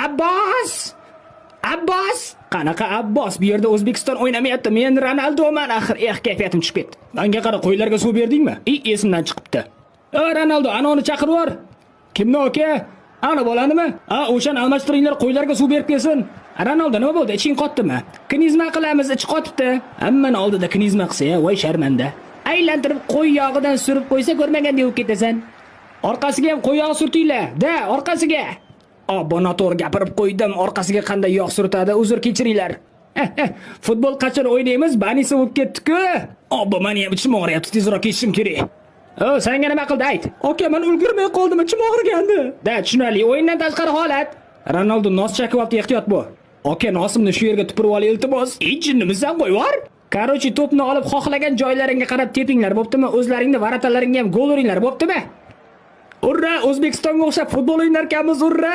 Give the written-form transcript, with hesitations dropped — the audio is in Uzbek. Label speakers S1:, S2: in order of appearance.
S1: Abbos! Abbos! Qanaqa Abbos? Bu yerda O'zbekiston o'ynamayapti. Men Ronaldoman axir. Eh, kayfiyatim tushib ketdi. Manga qara, qo'ylarga suv berdingmi? I, esimdan chiqibdi. O, Ronaldo, ana uni chaqirib yubor. Kimni, aka? Ana bolanimi? A, o'shani almashtiringlar, qo'ylarga suv berib kelsin. Ronaldo, nima bo'ldi? Iching qotdimi? Knizma qilamiz, ichi qotibdi. Hammani oldida knizma qilsa, voy sharmanda. Aylantirib qo'y yog'idan surib qo'ysa, ko'rmagandek bo'lib ketasan. Orqasiga ham qo'y yog'i surtinglar. Da, orqasiga. Obbo, noto'g'ri gapirib qo'ydim. Orqasiga qanday yog' surtadi? Uzr, kechiringlar. Futbol qachon o'ynaymiz? Banisi bo'lib ketdi-ku. Obbo, meni ham ichim og'riyapti. Tezroq ketishim kerak. O, senga nima qildi, ayt. Aka, men ulgurmay qoldim, ichim og'rigandi. Da, tushunarli. O'yindan tashqari holat. Ronaldo nos chakib olibdi, ehtiyot bo'l. Aka, nosimni shu yerga tupurib ol, iltimos. Ey, jinnimisan, qo'yib yubor. Короче, to'pni olib xohlagan joylaringga qarab tepinglar, bo'ptimi? O'zlaringni ворота laringga ham gol uringlar, bo'ptimi? Urra! O'zbekistonga o'xshab futbol o'ynarkanmiz, urra!